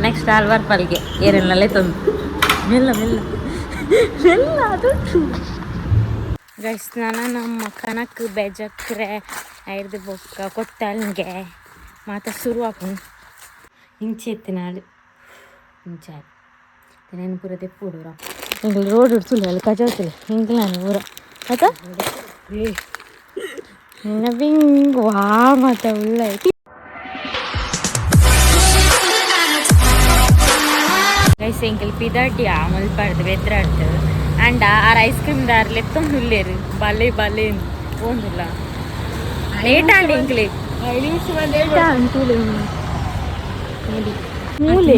Next ಆಲ್ವಾರ್ ಪಲ್ಗೆ ಏರೆಲ್ಲೇ ತಂದು ಮೆಲ್ಲ ಮೆಲ್ಲ ಮೆಲ್ಲ ಅದು. ಗೈಸ್, ನಾನು ನಮ್ಮ ಕನಕ್ ಬೆಜಕ್ರೆ ಐರ್ದು ಬೊಕ್ಕ ಕೊತ್ತಲ್ಗೆ ಮಾತ ಶುರು ಆಪುಂಡು. ಇಂಚೆ ಇತ್ತಿನಾಳು ಇಂಚ నేను ಪೂರ ದೆಪ್ಪುಡು. ಎಂಕ್ಲು ರೋಡ್ ಉಡ್ಸುಲ್ಲ ಅಲ್ಲಿ ಕಜಾವ್ತಿಲ್ಲ ಎಂಕ್ಲಾನೆ ಪೂರ ಆತ ನಿನ್ನ ಬಿಂಗ್ ವಾ ಮಾತ ಉಳ್ಳ. ಗೈಸ್, ಎಂಕಲ್ ಪಿದಾಟಿ ಮುಲ್ಪಾಡ್ದು ಬೆದ್ರಾಡ್ದು ಅಂಡ ಆರ್ ಐಸ್ ಕ್ರೀಮ್ ದಾರ್ ಲೆತ್ತೊಂದು ಉಲ್ಲೇರು. ಬಲೆ ಬಲೆ ಪೋಂದುಲ್ಲ, ಲೇಟ್ ಆಂಡ್ ಎಂಕ್ಲೆ. ಮೂಲೆ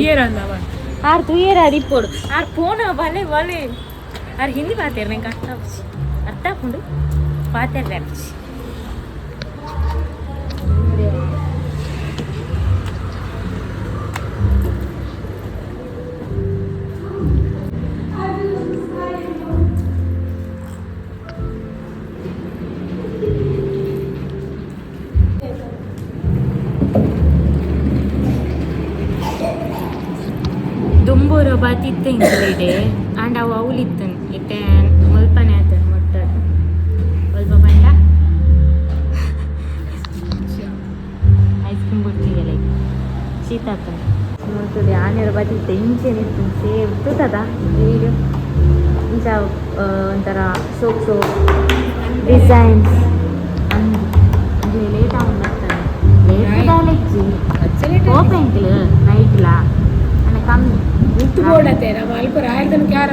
ಆರ್ ತುಯ್ಯರ ಅದಿಪ್ಪೋಡು ಆರ್ ಪೋನ. ಬಲೆ ಬಲೆ. ಆರ್ ಹಿಂದಿ ಪಾತೇರು, ನಂಗೆ ಅರ್ಥ ಆಪುಜಿ. ಅರ್ಥ ಆಪುಂಡು, ಪಾತೇರ್ ಆಪುಜಿ. ದುಂಬೂರ ಬತ್ತಿತ್ತೆ ಇಂಕ್ಲೆಡೆ ಆಂಡ ಅವು ಅವ್ಲಿತ್ತನ್. ಇತ್ತೆ ಮುಲ್ಪನೆ ಆತನ್ ಮೊಟ್ಟಡ್ ಒಲ್ಪ ಪಂಡ ಐಸ್ ಕ್ರೀಮ್ ಕೊಡ್ತೀವಿ. ಲೈಕ್ ಶೀತ ಆತನ ನೋಡ್ತದೆ. ಆನೆರ ಬತ್ತಿತ್ತೆ ಇಂಚೆನೆ ಇತ್ತು ಸೇವ್ ತೂತದ ವೀಡಿಯೋ. ಇಂಚ ಒಂಥರ ಸೋಕ್ ಸೋಕ್ ಡಿಸೈನ್ಸ್. ಅಂದು ಲೇಟ್ ಆವೊಂದು ಬರ್ತದೆ. ಲೇಟ್ ದಾಲೆಜ್ಜಿ ಓಪೆಂಕ್ಲು ನೈಟ್ಲಾ ಅಂಡ ಕಮ್ಮಿ. ಮುಟ್ಟು ಬೋಡತೆ ನಮ್ಮ ಅಲ್ಪ ರಾಯಲ್ದನ ಕ್ಯಾರ.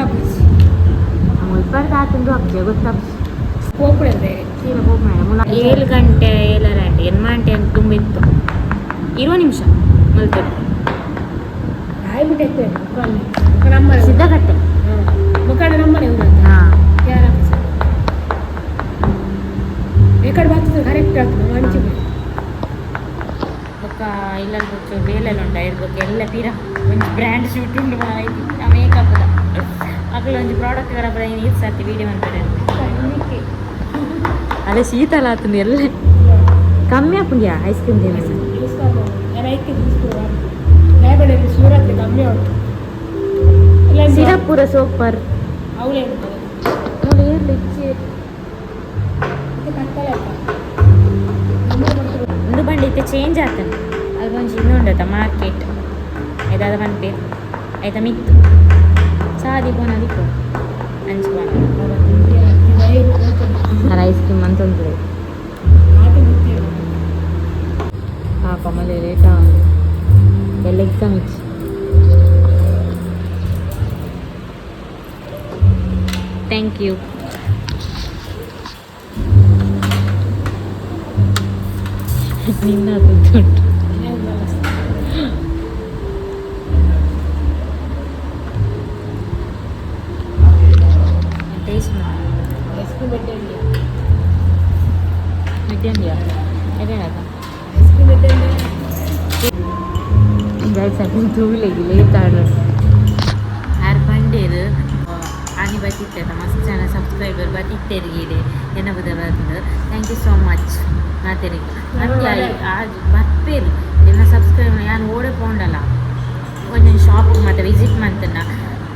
ಮುಲ್ಪರ್ದು ಆತಂದು ಅಪ್ಜೆ ಗೊತ್ತಾಪ್ಜಿ. ಪೋಪುಡಂತೆ. ಸೀರೆ ಹೋಗ್ ಮೇಡಮ್. 7 ಗಂಟೆ 7:30 ಗಂಟೆ 8 ಗಂಟೆ ಅಂತ ತುಂಬಿತ್ತು. 20 ನಿಮಿಷ ಮಲ್ತದೆ. ರಾಯ್ ಬಿಟ್ಟೆ ನಮ್ಮನೆ. ಸಿದ್ಧಕಟ್ಟೆ. ಮುಖಂಡ ನಮ್ಮನೆ ಊರಂತ. ಹಾಂ. ಕ್ಯಾರ ಎಕಡೆ ಬರ್ತದೆ, ಕರೆಕ್ಟ್ ಆಗ್ತದೆ ಮಂಚಿ. ಬೊಕ್ಕ ಇಲ್ಲಲ್ಲಿ ಬೊಕ್ಕ ಬೇಲೆಲ್ಲ ಉಂಡ ಇರ್ಬೇಕು ಎಲ್ಲ ಪಿರ ಒಂಜಿ ಬ್ರ್ಯಾಂಡ್ ಶೂಟ್ ಉಂಡು ಮಾರಾಯ್ತಿ. ಆ ಮೇಕಪ್ದ ಅಕ್ಲು ಒಂಜಿ ಪ್ರಾಡಕ್ಟ್ ಬರಬರ ನೀರು ಸರ್ತಿ ವೀಡಿಯೋ ಮಾಡ್ತಾರೆ. ಅಲ್ಲ, ಶೀತಲ ಆತಂದು ಎಲ್ಲ ಕಮ್ಮಿ ಆಪುಂಡ್ಯಾ ಐಸ್ ಕ್ರೀಮ್ ತಿನ್ನ. ಶಿವರಾತ್ರಿ ಕಮ್ಮಿ ಉಂಟು. ಸಿರಪ್ ಪೂರ ಸೂಪರ್. ಅವಳೇ. ನೋಡಿ, ಏರ್ಲಿ ಇಚ್ಚಿ. ಕತ್ತಲೆ. ಒಂದು ಬಂಡಿ ಇತ್ತೆ ಚೇಂಜ್ ಆತನ. ಅದು ಒಂಜಿ ಇನ್ನುಂಡತ ಮಾರ್ಕೆಟ್ ಐದಾದ ಪನ್ಪೇರು ಐತ ಮಿತ್ತು ಸಾದಿ ಪೋನ ದಿಕ್ಕು ಅಂಚು ಪೋನ. ಐಸ್ ಕ್ರೀಮ್ ಅಂತ ಉಂಟು. ಪಾಪ ಮಳೆ ಲೇಟ್ ಆವಂದು ಎಲ್ಲ ಎಕ್ಸಾಮ್ ಇಚ್ಚಿ. Thank you. ನಿನ್ನ ಉಂಟು. ಟೇಸ್ಟ್. ಐಸ್ ಕ್ರೀಮ್ ಎಡ್ಡೆ. ಎಡ್ಡೆ ಎಡ್ಡೆ. ಐಸ್ ಕ್ರೀಮ್ ಎಡ್ಡೆ. ಗೈಸ್, ತೂಲೆಗಿ ಲೇಟ್ ಆಡ ಆರ್ ಪಂಡೇರು ಆನಿ ಬತ್ತಿತ್ತೆ. ಮಸ್ತ್ ಜನ ಸಬ್ಸ್ಕ್ರೈಬರ್ ಬತ್ತಿತ್ತೇರು ಗೀಡೆ ಎನ್ನ ಬುದ ಬಂದು. Thank you so much ಮಾತೆರಿಗೆ. ಮತ್ತೆ ಆಜ್ ಬರ್ಪೇರು ಎನ್ನ ಸಬ್ಸ್ಕ್ರೈಬರ್. ಯಾನ್ ಓಡೆ ಪೋಂಡಲ್ಲ ಒಂದೊಂದು ಶಾಪಿಗೆ ಮತ್ತೆ ವಿಸಿಟ್ ಮಂತನ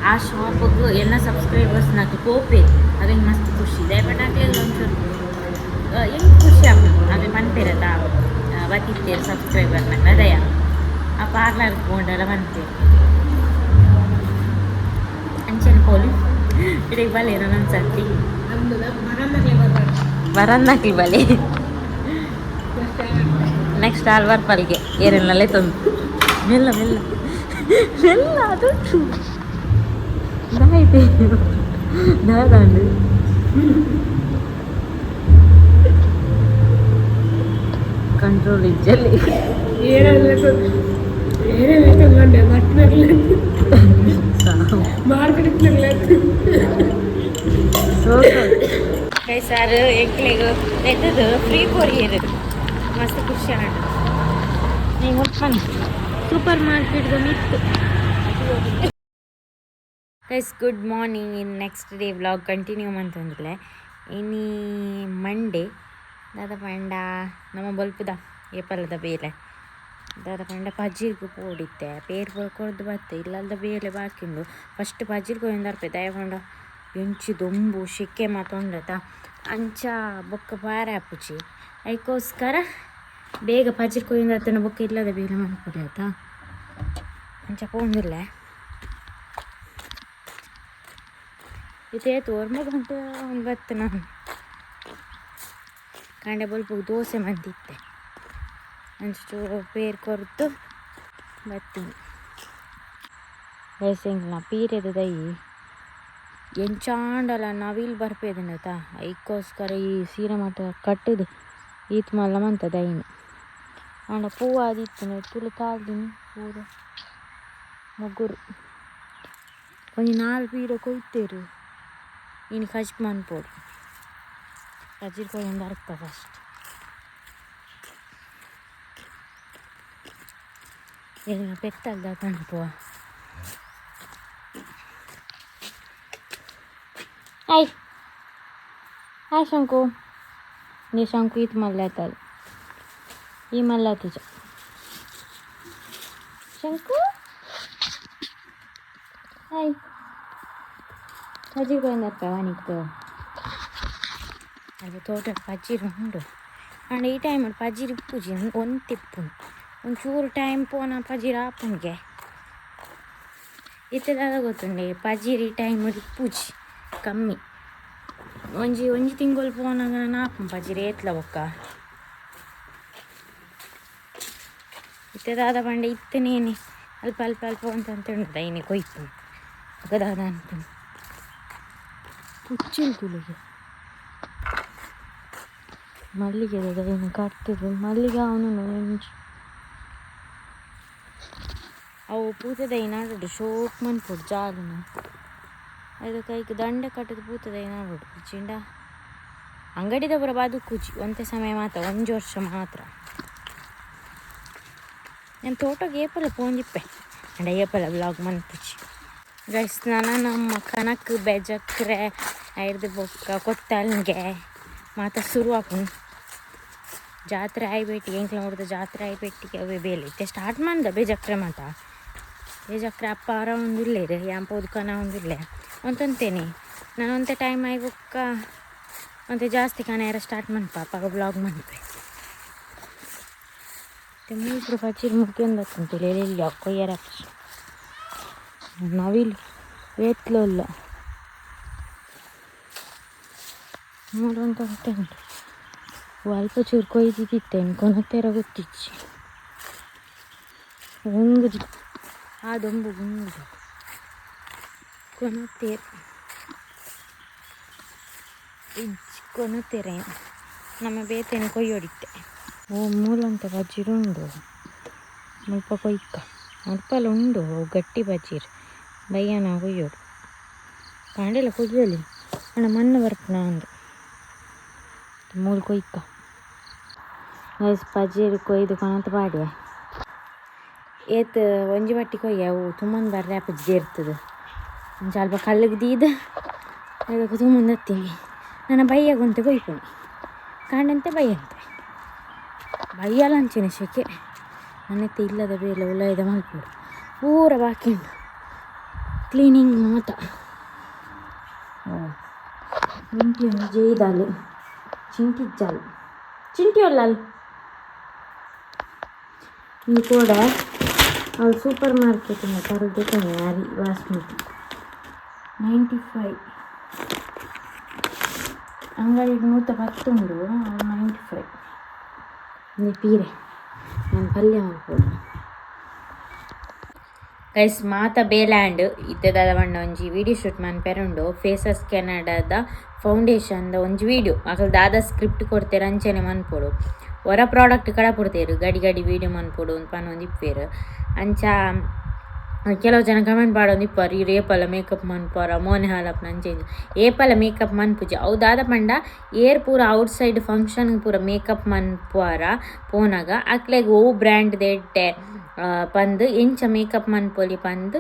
ಆ ಶಾಪಿಗೆ ಎಲ್ಲ ಸಬ್ಸ್ಕ್ರೈಬರ್ಸ್ ನಾಕು ಪೋಪೇರು. ಅವೆಂಗೆ ಮಸ್ತ್ ಖುಷಿ. ದಯಪಟ್ಟು ಹಾಕ್ಲಿಲ್ಲ ಒಂಚೂರು ಎಂಕ್ ಖುಷಿ ಆಪುಂಡು. ಅವೆ ಪನ್ಪೇರತ ಬತ್ತಿತ್ತೇರು ಸಬ್ಸ್ಕ್ರೈಬರ್ನ ಅದಯ ಆ ಪಾರ್ಲರ್ ಪೋಂಡಲ ಪನ್ಪೇರು. ಅಂಚನೆ ಪೋಲಿ ಇಡೀ ಬಲೆ ನನ್ನ ಸರ್ತಿ. ಬರನ್ನಕ್ಲಿ ಬಲೆ. ನೆಕ್ಸ್ಟ್ ಆಲ್ವಾರ್ ಪಲ್ಗೆ ಏರೆಲ್ಲೇ ತಂದು ಮೆಲ್ಲ ಮೆಲ್ಲ ಮೆಲ್ಲ ಅದು ದಾಯ್ತೆ ದಾದಾಂಡು. ಕಂಟ್ರೋಲ್ ಇಜ್ಜಲ್ಲಿ. ಏನೆಲ್ಲ ಮಾರ್ಕೆಟ್. ಸರ್, ಎಂಕ್ಲೆಗ್ ಎತ್ತದು ಫ್ರೀ ಕೊರಿಯರ್. ಮಸ್ತ್ ಖುಷಿ ಆಂಡ್. ನೀವು ಬನ್ನಿ ಸೂಪರ್ ಮಾರ್ಕೆಟ್ದ ಮಿತ್ತು. Guys, good morning. In next day vlog continue ಮಂತೊಂದುಲ್ಲೆ. ಇನಿ ಮಂಡೇ. ದಾದ ಪಂಡ ನಮ್ಮ ಬೊಲ್ಪುದ ಏಪಲದ ಬೇಲೆ. ದಾದ ಪಂಡ ಪಜೀರ್ಗ್ ಪೋಡಿತ್ತೆ ಪೇರ್ ಪೂರ ಕೊರ್ದು ಬತ್ತೆ ಇಲ್ಲಲ್ದ ಬೇಲೆ ಬಾಕಿ ಉಂಡು. ಫಸ್ಟ್ ಪಜೀರ್ ಕೊಯ್ಯೊಂದು ದಯ ಪಂಡ ಎಂಚಿ ದೊಂಬು ಶೆಕೆ ಮಾತ ಉಂಡತ ಅಂಚ ಬೊಕ್ಕ ಪಾರೆ ಆಪುಜಿ ಐಕೋಸ್ಕರ ಬೇಗ ಪಜೀರ್ ಕೊಯ್ಯೊಂದು ಬೊಕ್ಕ ಇಲ್ಲದ ಬೇಲೆ ಮನ್ಪೊಲಿ ಆತ ಅಂಚ ಪೋಂದಿಲ್ಲ. ಇತ್ತೆ ಒರ್ಂಬ ಗಂಟೆ ಒಂದು ಬತ್ತು ನಾನು ಕಾಂಡೆ ಬೊಲ್ಪುಗು ದೋಸೆ ಮಂತಿತ್ತೆ ಅಂಚ ಚೂರು ಪೇರ್ ಕೊರ್ದು ಬತ್ತೀನಿ. ಎಂಕ್ಲ್ನ ಪೀರೆದ ದೈ ಎಂಚಾಂಡಲ ನವಿಲ್ ಬರ್ಪೇದುಂಡತ ಐಕ್ಕೋಸ್ಕರ ಈ ಸೀರೆ ಮಾತ ಕಟ್ಟುದು ಈತ್ ಮಲ್ಲ ಮಂತ ದೈನ್. ಆಂಡ ಪೂ ಆದಿತ್ತುಂಡು ತುಳು ತಾಲ್ದಿನಿ ಪೂರ ಮುಗುರು ಒಂಜಿ ನಾಲ್ ಪೀರೆ ಕೊಯ್ತೇರು ಇನಿ ಕಜಿಪು ಮನ್ಪೊಡು. ಕಜಿರ್ ಕೊಯ್ಯೊಂದು ಅರ್ಪ ಫಸ್ಟ್. ಎಂಕ್ಲ್ನ ಪೆತ್ತಲ್ದ ಪನ್ಪುವ. ಹಾಯ್ ಹಾಯ್ ಶಂಕು. ನೀ ಶಂಕು ಈತ್ ಮಲ್ಲೆ ಆತಲ್ ಈ ಮಲ್ಲ ಆತಿಜ ಶಂಕು. ಹಾಯ್ ಪಜೀರ್ ಕೊಯ್ಯೊಂದು ವಾನಿಕ್ ಅಲ್ಪ ತೋಟ ಪಜೀರ್ ಉಂಡು. ಆಂಡ ಈ ಟೈಮ್ ಪಜೀರ್ ಇಪ್ಪುಜಿ ಒಂತೆ ಇಪ್ಪುಂಡು ಒಂಚೂರು ಟೈಮ್ ಪೋನ ಪಜೀರ್ ಆಪುಂಡ್ಗೆ. ಇತ್ತೆ ದಾದ ಗೊತ್ತುಂಡೆ ಪಜೀರ್ ಈ ಟೈಮ್ ಇಪ್ಪುಜಿ ಕಮ್ಮಿ. ಒಂಜಿ ಒಂಜಿ ತಿಂಗೊಲು ಪೋನಗ ಆಪುಂಡು ಪಜೀರ್ ಏತ್ಲ ಬೊಕ್ಕ. ಇತ್ತೆ ದಾದ ಪಂಡ ಇತ್ತನೇನೆ ಅಲ್ಪ ಅಲ್ಪ ಅಲ್ಪ ಅಂತ ಉಂಟು ಇನಿ ಕೊಯ್ಪುಂಡು ಬೊಕ್ಕ ದಾದ ಅನ್ಪುಂಡು ಪುಚ್ಚಿಲ್ ತುಲಿಗೆ ಮಲ್ಲಿಗೆ ದೈನ ಕಟ್ತದು ಮಲ್ಲಿಗೆ ಅವನು ಒಂಜಿ ಅವು ಪೂತ ದೈ ನಡುಡು ಶೋಕ್ ಮನ್ಪೊಡು ಜಾಲುನು ಐದಕ್ಕೆ ಐಕ್ ದಂಡೆ ಕಟ್ಟುದು ಪೂತ ದೈ ನಡುಡು ಇಜ್ಜಿಂಡ ಅಂಗಡಿದ ಪೂರ ಬದುಕುಜಿ ಒಂತೆ ಸಮಯ ಮಾತ್ರ ಒಂಜಿ ವರ್ಷ ಮಾತ್ರ. ನಾನು ತೋಟಗೆ ಏಪಲ ಪೋಂದಿಪ್ಪೆ ಅಂಡ ಏಪಲ ಬ್ಲಾಗ್ ಮನ್ಪುಜಿ ಗೈಸ್. ನನ ನಮ್ಮ ಕನಕ್ ಬೆಜಕ್ರೆ ಐರ್ದು ಬೊಕ್ಕ ಕೊತ್ತಲ್ಗೆ ಮಾತ ಶುರು ಆಪುಂಡು ಜಾತ್ರೆ ಆಯ್ಬೇಟಿಗೆ. ಎಂಕ್ಲ ನೋಡ್ದ ಜಾತ್ರೆ ಆಯ್ಬೇಟಿಗೆ ಅವೇ ಬೇಲೆ ಇತ್ತೆ ಸ್ಟಾರ್ಟ್ ಮಂದ ಬೇಜಕ್ರೆ ಮಾತ ಬೇಜಕ್ರೆ ಅಪ್ಪ ಆರ ಒಂದುಲ್ಲೇರು ಯಾನ್ ಪೋದು ಕನ ಒಂದುಲ್ಲೆ ಒಂತಂತೇನೆ ನಾನು ಒಂತೆ ಟೈಮ್ ಆಯ್ ಬೊಕ್ಕ ಒಂತೆ ಜಾಸ್ತಿ ಕನ ಸ್ಟಾರ್ಟ್ ಮನ್ಪ ಅಪ್ಪಾಗ ಬ್ಲಾಗ್ ಮನ್ಪೆ. ಮೂರು ಪಚ್ಚಿರ್ ಮುಗಿಯೊಂದು ಬತ್ತುಂಟು ಎಲ್ಲಿ ಕೊಯ್ಯರ ನವಿಲು ವೇತ್ಲುಲ್ಲ ಮೂರು ಅಂತ ಉಂಟು. ಅಲ್ಪ ಚೂರು ಕೊಯ್ದಿತ್ತಿತ್ತೇನು ಕೊನತ್ತೆರ ಗೊತ್ತಿಚ್ಚಿ ಉಂಗುಜಿ ಆ ದೊಂಬು ಉಂಗುಜಿ ಕೊನತ್ತೇರು ಇಜ್ಜಿ ಕೊನತ್ತೇರೆ ನಮ್ಮ ಬೇತೇನೆ ಕೊಯ್ಯೊಡಿತ್ತೆ. ಓ ಮೂಲಂತ ಬಜ್ಜಿರು ಉಂಡು ಮುಲ್ಪ ಕೊಯ್ಕ ಮುಲ್ಪಲ ಉಂಡು ಗಟ್ಟಿ ಬಜ್ಜಿರು ಬಯ್ಯನ ಕೊಯ್ಯೋಡು ಕಾಂಡೆಲ ಕೊಯ್ಯಲಿ ಅಣ್ಣ ಮಣ್ಣು ಬರ್ಪುನ ಅಂದು ಮೂಲು ಕೊಯ್ಕ ಗೈಸ್. ಪಜೀರ್ ಕೊಯ್ದು ಕೊನತ್ ಪಾಡ್ಯ ಏತ್ ಒಂಜಿ ಬಟ್ಟಿ ಕೊಯ್ಯ ಅವು ತುಂಬೊಂದು ಬರ್ರೆ ಆಪುಜಿ ಇರ್ತದೆ ಒಂಚ ಅಲ್ಪ ಕಲ್ಲಿಗೆ ದೀದ್ ಅದಕ್ಕೆ ತುಂಬೊಂದು ಹತ್ತೀನಿ. ನನ್ನ ಬಯ್ಯಗುಂತೆ ಕೊಯ್ಪುನಿ ಕಾಂಡಂತೆ ಬಯ್ಯಂತೆ ಬಯ್ಯಲ ಅಂಚಿನ ಶೆಕೆ ನನ್ನತ್ತೆ ಇಲ್ಲದ ಬೇಲೆ ಉಲ್ಲೈದ ಮಲ್ಪೊಡು ಪೂರ ಬಾಕಿ ಉಂಟು ಕ್ಲೀನಿಂಗ್ ಮಾತ. ಓ ಇಂಟಿ ಜೇದಾಲು ಚಿಂಟಿ ಜಾಲು ಚಿಂಟಿ ಅಲ್ಲ ಇಂದು ಕೂಡ ಅಲ್ಲಿ ಸೂಪರ್ ಮಾರ್ಕೆಟಿಂದ ತರದು ಅರಿ ಬಾಸ್ಮತಿ 95 ಅಂಗಡಿ 110 ಉಂಡು 95. ಇಂದು ಪೀರೆ ನಾನು ಪಲ್ಯ ಮಲ್ಪೊಡು ಗೈಸ್. ಮಾತ ಬೇಲ್ಯಾಂಡ್ ಇತ್ತೆದಾದ ಪಂಡ ಒಂಜಿ ವಿಡಿಯೋ ಶೂಟ್ ಮನ್ಪೆರೆ ಉಂಡು ಫೇಸಸ್ ಕೆನಡಾದ ಫೌಂಡೇಶನ್ದ ಒಂಜಿ ವಿಡಿಯೋ. ಅಕಲ್ ದಾದ ಸ್ಕ್ರಿಪ್ಟ್ ಕೊಡ್ತೇರು ಅಂಚನೆ ಮನ್ಪೊಡು. ಹೊರ ಪ್ರಾಡಕ್ಟ್ ಕಡಪುಡ್ತೇರು ಗಡಿ ಗಡಿ ವಿಡಿಯೋ ಮನ್ಪೊಡು ಅಂದ್ ಪನೊಂದು ಇಪ್ಪೇರು. ಅಂಚ ಕೆಲವು ಜನ ಕಮೆಂಟ್ ಪಾಡೊಂದು ಇಪ್ಪರು ಇರ್ ಏಪಲ ಮೇಕಪ್ ಮನ್ಪುವರ ಮೋನೆ ಹಾಲಪ್ನ ಅಂಚ ಇಂಚ. ಏಪಲ ಮೇಕಪ್ ಮನ್ಪುಜಿ ಅವು ದಾದ ಪಂಡ ಏರ್ ಪೂರ out side function ಪೂರ ಮೇಕಪ್ ಮನ್ಪುವರ ಪೋನಗ ಅಕ್ಲೆಗ್ ಒವು ಬ್ರ್ಯಾಂಡ್ ಎಡ್ಡೆ ಪಂದ್ ಎಂಚ ಮೇಕಪ್ ಮನ್ಪೊಲಿ ಪಂದ್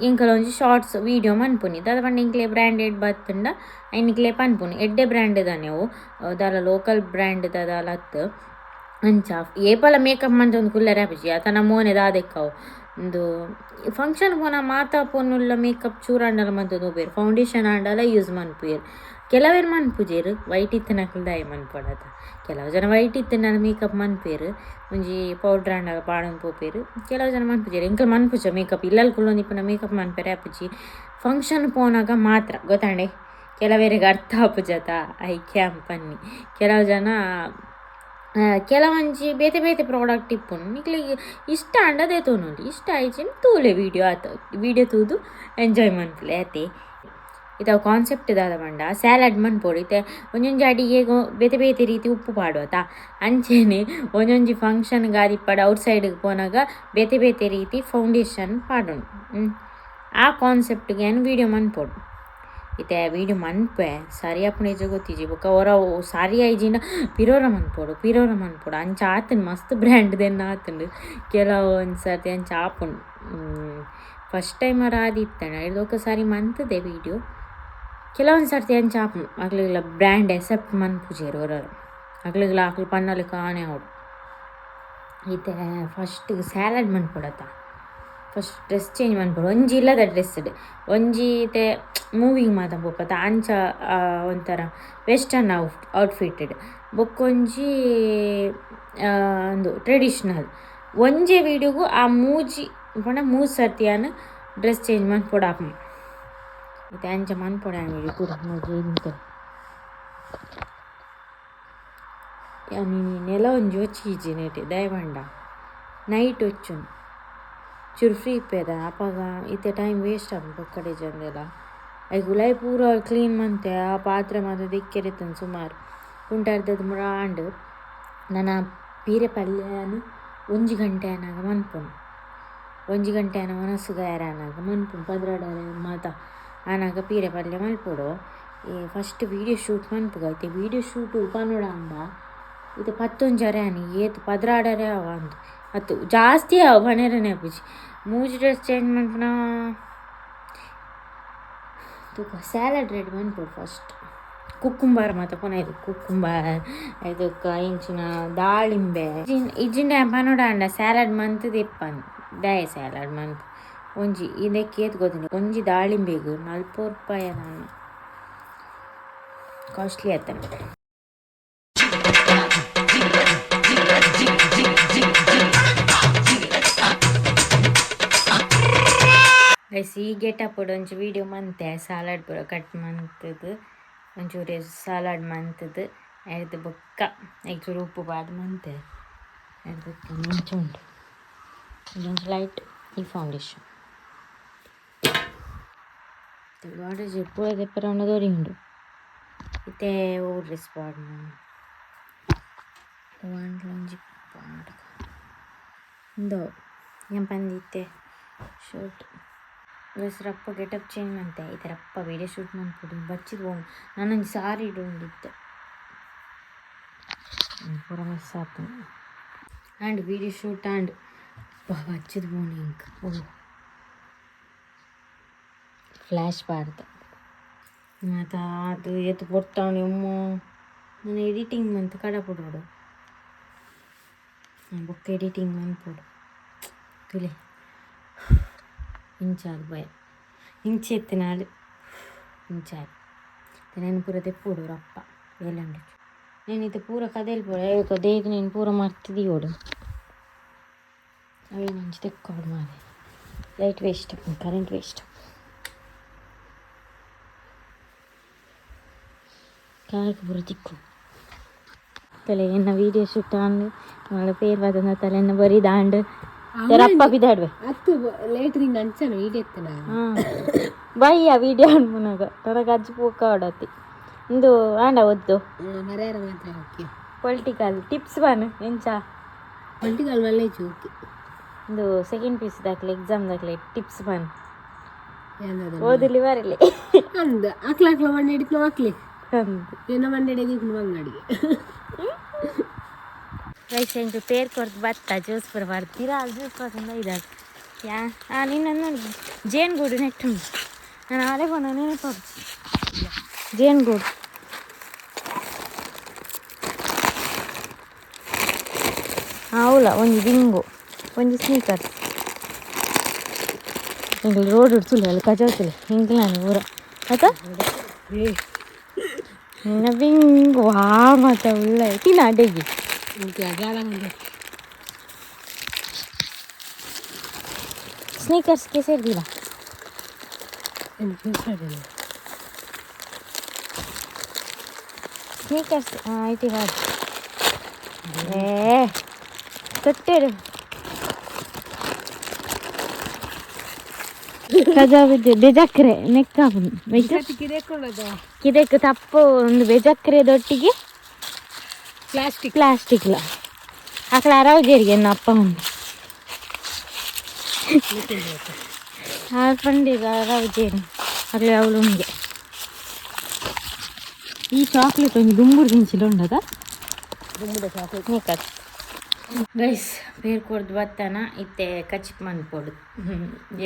ಎಂಕಲ ಒಂಜಿ ಶಾರ್ಟ್ಸ್ ವೀಡಿಯೋ ಮನ್ಪುನಿ. ದಾದ ಪಂಡ ಎಂಕ್ಲೆ ಬ್ರ್ಯಾಂಡೆಡ್ ಬತ್ತುಂಡ ಐನಿಕ್ಲೆ ಪನ್ಪುನಿ ಎಡ್ಡೆ ಬ್ರ್ಯಾಂಡ್ ದಾನೆ ಅವು ದಾಲ ಲೋಕಲ್ ಬ್ರ್ಯಾಂಡ್ ದಾಲ ಅತ್ತ್. ಅಂಚ ಏಪಲ ಮೇಕಪ್ ಮಂತೊಂದು ಕುಲ್ಲರೆ ಆಪುಜಿ ಅತನ ಮೋನೆ ದಾದೆಕ್ಕವು ಉಂದು ಫಂಕ್ಷನ್ ಪೋನ ಮಾತಾ ಪೊನ್ನುಲ್ಲ ಮೇಕಪ್ ಚೂರಾಂಡಲ ಮಂತೊಂದು ಪೋಪೆರ್ ಫೌಂಡೇಶನ್ ಆಂಡಲ ಯೂಸ್ ಮನ್ಪುವೆರ್ ಕೆಲವೆರ್ ಮನ್ಪುಜೆರ್ ವೈಟ್ ಇತ್ತಿನಕುಲು ದಾಯೆ ಮನ್ಪೊಡತ ಕೆಲವು ಜನ ವೈಟ್ ಇತ್ತಿನ ಮೇಕಪ್ ಮನ್ಪುವೆರ್ ಒಂಜಿ ಪೌಡ್ರ್ ಆಂಡಲ ಪಾಡೊಂದು ಪೋಪೆರ್ ಕೆಲವು ಜನ ಮನ್ಪುಜೆರ್ ಎಂಕುಲು ಮನ್ಪುಜ ಮೇಕಪ್ ಇಲ್ಲಲ್ ಕುಲ್ಲೊಂದಿಪ್ಪುನ ಮೇಕಪ್ ಮನ್ಪೆರೆ ಆಪುಜಿ ಫಂಕ್ಷನ್ ಪೋನಾಗ ಮಾತ್ರ ಗೊತ್ತಾಂಡೆ ಕೆಲವೆರೆಗ್ ಅರ್ಥ ಆಪುಜತ ಐಕೆ ಪನ್ನಿ ಕೆಲವು ಜನ ಕೆಲವೊಂಜಿ ಬೇತೆ ಬೇತೆ ಪ್ರಾಡಕ್ಟ್ ಇಪ್ಪುಂಡು ನಿಕ್ಲೆಗ್ ಇಷ್ಟ ಆಂಡ ದೆತೊನೊಲಿ ಇಷ್ಟ ಆಯಿಜಿಂಡ ತೂಲೆ ವೀಡಿಯೋ ಆತ ವೀಡಿಯೋ ತೂದು ಎಂಜಾಯ್ ಮನ್ಪುಲೆ ಆತೆ. ಇತ್ತೆ ಅವು ಕಾನ್ಸೆಪ್ಟ್ ದಾದ ಪಂಡ ಸ್ಯಾಲಡ್ ಮನ್ಪೊಡು ಇತ್ತೆ ಒಂಜೊಂಜಿ ಅಡಿಗೆಗ್ ಬೇತೆ ಬೇತೆ ರೀತಿ ಉಪ್ಪು ಪಾಡುವತ ಅಂಚೆನೆ ಒಂಜೊಂಜಿ ಫಂಕ್ಷನ್ಗ್ ಆದಿಪ್ಪಡ್ ಔಟ್ ಸೈಡ್ಗ್ ಪೋನಗ ಬೇತೆ ಬೇತೆ ರೀತಿ ಫೌಂಡೇಶನ್ ಪಾಡೊಡು ಆ ಕಾನ್ಸೆಪ್ಟ್ಗೆ ಯಾನ್ ವೀಡಿಯೋ ಮನ್ಪೊಡು ಇತ್ತೆ ವೀಡಿಯೋ ಮನ್ಪೆ ಸರಿ ಆಪುಂಡು ಗೊತ್ತಿಜ್ಜಿ ಬೊಕ್ಕ ಒರ ಸರಿ ಆಯಿಜಿಂಡ ಪಿರೋರ ಮನ್ಪೊಡು ಪಿರೋರ ಮನ್ಪೊಡು ಅಂಚ ಆತುಂಡು ಮಸ್ತ್ ಬ್ರ್ಯಾಂಡ್ ದೆನ್ನ ಆತುಂಡು ಕೆಲವು ಒಂಜಿ ಸರ್ತಿ ಅಂಚ ಆಪುಂಡು ಫಸ್ಟ್ ಟೈಮ್ ಆದಿತ್ತಂಡ ಐರ್ದ್ ಸರಿ ಮಂತುದೆ ವೀಡಿಯೋ ಕೆಲವೊಂದು ಸರ್ತಿ ಅಂಚ ಆಪುಂಡು ಅಕ್ಲೆಗ್ಲ ಬ್ರ್ಯಾಂಡ್ ಎಸೆಪ್ಟ್ ಮನ್ಪುಜೆರ್ ಒರೊರ ಅಕ್ಲೆಗ್ಲ ಅಕ್ಲು ಪನ್ನಲೆಕಾನೆ ಆವೊಡು ಇತ್ತೆ ಫಸ್ಟ್ ಸ್ಯಾಲಡ್ ಮನ್ಪೊಡತ್ತ ಫಸ್ಟ್ ಡ್ರೆಸ್ ಚೇಂಜ್ ಮನ್ಪೊಡು ಒಂಜಿ ಇಲ್ಲದ ಡ್ರೆಸ್ಡ್ ಒಂಜಿ ಇತ್ತೆ ಮೂವಿಗ್ ಮಾತ ಪೋಪತ ಅಂಚ ಒಂಥರ ವೆಸ್ಟರ್ನ್ ಔಟ್ಫಿಟ್ಟೆಡ್ ಬೊಕ್ಕೊಂಜಿ ಉಂದು ಟ್ರೆಡಿಷ್ನಲ್ ಒಂಜೆ ವೀಡಿಯೋಗು ಆ ಮೂಜಿ ಪಂಡ ಮೂಜಿ ಸರ್ತಿ ಯಾನ್ ಡ್ರೆಸ್ ಚೇಂಜ್ ಮನ್ಪೊಡು ಆಪುಂಡು ಇತ್ತೆ ಅಂಚ ಮನ್ಪೊಡು ಯಾನ್ ವೀಡಿಯೋ ಪೂರ ಮೂಜಿ ಇಂತ ಯಾನ್ ಇನಿ ನೆಲ ಒಂಜಿ ಒಚ್ಚಿಜಿ ನೆಟೆ ದಾಯೆ ಪಂಡ ನೈಟ್ ಒಚ್ಚುನು ಚೂರು ಫ್ರೀ ಇಪ್ಪೆದ ಅಪಗ ಇತ್ತೆ ಟೈಮ್ ವೇಸ್ಟ್ ಆಪುಂಡು ಪೊಕ್ಕಡೆ ಇಜ್ಜಂದೆಲ ಐಕ್ ಉಲಾಯಿ ಪೂರ ಕ್ಲೀನ್ ಮಂತೆ ಆ ಪಾತ್ರೆ ಮಾತ ದೆಕ್ಕೆರೆ ಸುಮಾರು ಕುಂಟರ್ದದ ಪೂರ ಆಂಡ್ ನನ ಪೀರೆ ಪಲ್ಯನ್ ಒಂಜಿ ಗಂಟೆ ಆನಗ ಮನ್ಪುನು ಒಂಜಿ ಗಂಟೆ ಆನ ವನಸ್ ತಯಾರ್ ಆನಗ ಮನ್ಪುನು ಪದ್ರಾಡರೆ ಮಾತ ಆನಗ ಪೀರೆ ಪಲ್ಯ ಮಲ್ಪೊಡು ಈ ಫಸ್ಟ್ ವೀಡಿಯೋ ಶೂಟ್ ಮನ್ಪುಗ ಇತ್ತೆ ವೀಡಿಯೋ ಶೂಟ್ ಪನೊಡಾಂಡ ಇತ್ತೆ ಪತ್ತೊಂಜರೆ ಆನಿ ಏತ್ ಪದ್ರಾಡರೆ ಆವ ಅಂದ್ ಅತ್ತು ಜಾಸ್ತಿ ಆವು ಪನೆರೆನೆ ಆಪುಜಿ ಮೂಜಿ ಡ್ರೆಸ್ ಚೇಂಜ್ ಮನ್ಪುನ ತೂಕ ಸ್ಯಾಲಡ್ ರೆಡಿ ಮನ್ಪೊಡು ಫಸ್ಟ್ ಕುಕ್ಕುಂಬಾರ್ ಮಾತ ಪೊನೈದು ಕುಕ್ಕುಂಬಾರ್ ಐದಕ್ಕ ಇಂಚಿನ ದಾಳಿಂಬೆ ಇಜ್ಜಿಂಡ ಪನೊಡಾಂಡ ಸ್ಯಾಲಡ್ ಮಂತುದು ಇಪ್ಪಂದ್ ದಾಯೆ ಸ್ಯಾಲಡ್ ಮನ್ಪು ಒಂಜಿ ಇಂದೆಕ್ ಏತ್ ಗೊತ್ತುಂಡು ಒಂಜಿ ದಾಳಿಂಬೆಗ್ ನಲ್ಪ ರೂಪಾಯಿ ದಾನ ಕಾಸ್ಟ್ಲಿ ಆತಂಡ್. ಗೈಸ್ ಈ ಗೆಟಪ್ ಒಂಜಿ ವೀಡಿಯೋ ಮಂತೆ ಸಾಲಡ್ ಪೂರ ಕಟ್ ಮಂತುದು ಒಂಚೂರು ಸಾಲಡ್ ಮಂತುದು ಐರ್ದ್ ಬೊಕ್ಕ ಐಕ್ ಚೂರು ಉಪ್ಪು ಪಾಡ್ದ್ ಮಂತೆ ಐರ್ದ್ ಬೊಕ್ಕ ಇಂಚ ಉಂಡು ಒಂಜಿ ಲೈಟ್ ಈ ಫೌಂಡೇಶನ್ ಗಾಡೇಜ್ ಪೂರ ದೆಪ್ಪರೆ ಉಂಡು ದೊರಿಯುಂಡು ಇತ್ತೆ ಒವು ಡ್ರೆಸ್ ಪಾಡುನ ಒವು ಒಂಜಿ ಪಾಡ್ಗ ಉಂದು ಯಾನ್ ಪಂದಿತ್ತೆ ಶರ್ಟ್ ಗೈಸ್ ರಪ್ಪ ಗೆಟಪ್ ಚೇಂಜ್ ಮಂತೆ ಇತ್ತೆ ರಪ್ಪ ವೀಡಿಯೋ ಶೂಟ್ ಮನ್ಪೊಡು ಬಚ್ಚಿದ್ ಪೋಂಡು ನನೊಂಜಿ ಸಾರಿ ಉಂಡಿತ್ತೆ ಪೂರ ಮಿಸ್ ಆಪುಂಡು ಆಂಡ್ ವೀಡಿಯೋ ಶೂಟ್ ಆಂಡ್ ಬಚ್ಚಿದ್ ಪೋಂಡು ಎಂಕ್ ಓ ಫ್ಲ್ಯಾಶ್ ಪಾಡ್ದೆ ಮಾತ ಅದು ಏತ್ ಪೊರ್ತಾಂಡ್ ಯಮ್ಮೋ ನನ ಎಡಿಟಿಂಗ್ ಮಂತ್ ಕಡಪುಡೊಡು ಬೊಕ್ಕ ಎಡಿಟಿಂಗ್ ಮನ್ಪೊಡು ತೂಲೆ ಇಂಚಾದ್ ಬಯ ಇಂಚ ಇತ್ತಿನಾಲ್ ಇಂಚಾದ್ ನೆನ್ ಪೂರ ದೆಪ್ಪೊಡು ರಪ್ಪ ಬೇಲೆಂಡು ನೆನ್ ಇತ್ತೆ ಪೂರ ಕದೆಲ್ಪೊಡು ಐತ ದೇಗ್ ನೆನ್ ಪೂರ ಮರ್ತ್ ದೀವೊಡು ಅವೇನ್ ಒಂಜಿ ದೆಕ್ಕೊಡು ಮಾರ್ರೆ ಲೈಟ್ ವೇಸ್ಟ್ ಆಪುಂಡು ಕರೆಂಟ್ ವೇಸ್ಟ್ ಕಾರ್ಗ್ ಪೂರ ತಿಕ್ಕುಂಡು ತಲೆ ಎನ್ನ ವೀಡಿಯೋ ಶೂಟ್ ಆಂಡ್ ಮಲ್ಲ ಪೇರ್ ಬತ್ತಂದ ತಲೆ ಎನ್ನ ಬರಿ ದಾಂಡ್ ರಪ್ಪ ಪಿದಾಡ್ವೆ ಅತ್ತು ಲೇಟ್ ದಿಂಗ್ ಅಂಚನ ವೀಡಿಯೋ ಎತ್ತನ ಬಯ್ಯ ವೀಡಿಯೋ ಅನ್ಪುನಗ ತನಕ ಅಜ್ಜಿ ಪೋಕ ಆಡತಿ ಇಂದು ಆಂಡ ಒದ್ದು ಮರ್ಯಾರ ಮಾತ್ರ ಓಕೆ ಪೊಲಿಟಿಕಲ್ ಟಿಪ್ಸ್ ಬನ್ ಎಂಚ ಪೊಲಿಟಿಕಲ್ ಮಲ್ಲೆ ಓಕೆ ಇಂದು ಸೆಕೆಂಡ್ ಪಿ ಯು ಸಿ ದಾಖಲೆ ಎಕ್ಸಾಮ್ ದಾಖಲೆ ಟಿಪ್ಸ್ ಬನ್ ಏನದ ಓದಿಲಿ ಬರಲಿ ಅಂದ್ ಅಕ್ಲ ಅಕ್ಲ ಮಂಡೆ ಹಿಡಿತು ಅಕ್ಲಿ ಅಂದ್ ಎನ್ನ ಮಂಡೆ ಹಿಡಿದು ಮಂಗಡಿಗೆ ರೈಸ್ ಎಂಕು ಪೇರ್ ಕೊರ್ದು ಬತ್ತ ಜ್ಯೂಸ್ ಪೂರ ಬರ್ತೀರಾ ಜ್ಯೂಸ್ ಪಸಂದ ಇದಾರೆ ಯಾ ಆ ನಿನ್ನ ನೋಡಿ ಜೇನುಗೂಡು ನೆಟ್ಟುಂಡು ನಾನು ಆಲೆ ಪೋನ ನೆನಪು ಜೇನುಗೂಡು. ಅವಳ ಒಂಜಿ ಬಿಂಗು, ಒಂಜಿ ಸ್ನೀಕರ್ಸ್. ಎಂಕಲ್ ರೋಡ್ ಉಡ್ಸುಲೆ ಅಲ್ಲಿ ಕಜಾವ್ತಲೆ ಎಂಕಲಾನೆ ಊರ ಆತ. ನಿನ್ನ ಬಿಂಗು ವಾ ಮಾತ ಉಳ್ಳ ತಿನ್ನ ಅಡ್ಡೆಗೆ. ಸ್ನೀಕರ್ಸ್ ಕೇಸರ್ದಿಲ್ಲ. ಸ್ನೀಕರ್ಸ್ IT ವಾದ್ ಏ ತೊಟ್ಟೆರು ಕಜಾವಿದ್ದೆ ಬೇಜಕ್ರೆ ನೆಕ್ಕಾಪುಂಡು. ಕಿದೆಕ್ ತಪ್ಪು ಒಂದು ಬೇಜಕ್ರೆ ದೊಟ್ಟಿಗೆ. ಪ್ಲಾಸ್ಟಿಕ್. ಪ್ಲಾಸ್ಟಿಕ್ಲ ಅಕಳ ಅರಾವ್ ಜೇರಿಗೆ ಎನ್ನ ಅಪ್ಪ ಉಂಡು ಪಂಡಿರ ಅರಾವ್ ಜೇರಿ ಅಕಲೆ ಅವಳು ಉಂಗೆ. ಈ ಚಾಕ್ಲೇಟ್ ಒಂಜಿ ದುಂಬುಡು ದಿಂಚಿಲ ಉಂಡದ. ಸ್ನೀಕರ್ಸ್. ಗೈಸ್, ಪೇರ್ ಕೊರ್ದು ಬತ್ತಾನ ಇತ್ತೆ ಕಚಿಪ್ ಮನ್ಪೊಡು.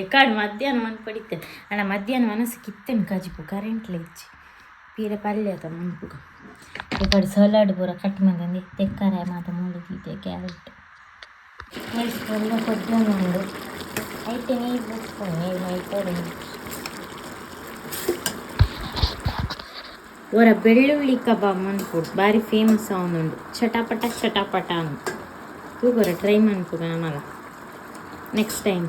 ಎಕಾಡ್ ಮಧ್ಯಾಹ್ನ ಮನ್ಪೊಡಿತ್ತೆ ಅಣ್ಣ. ಮಧ್ಯಾಹ್ನ ಮನಸ್ಸು ಕಿತ್ತನ್ ಕಜಿಪು ಕರೆಂಟ್ಲ ಇಜ್ಜಿ. ಪೀರ ಪಲ್ಯ ಅತ ಮನ್ಪುಗ. ಎಕಾಡ್ ಸಲಾಡ್ ಪೂರ ಕಟ್ ಮಂದಂದು ತೆಕ್ಕರೆ ಮಾತ ಮೂಲು ದೀತೆ ಕ್ಯಾರೆಟ್. ಗೈಸ್, ಪಲ್ಯ ಕೊದ್ದೊಂದುಂಡು. ಐತೆ ನೀರು ಬುಕ್ಕು ನೀರು ಮೈಪೊಡು. ಒರ ಬೆಳ್ಳುಳ್ಳಿ ಕಬಾಬ್ ಮನ್ಪೊಡು, ಬಾರಿ ಫೇಮಸ್ ಆವೊಂದುಂಡು. ಚಟಾಪಟ ಚಟಾಪಟ ಅಂದ್ ತೂಗೊರ ಟ್ರೈ ಮನ್ಪುಗ ನಮಲ ನೆಕ್ಸ್ಟ್ ಟೈಮ್.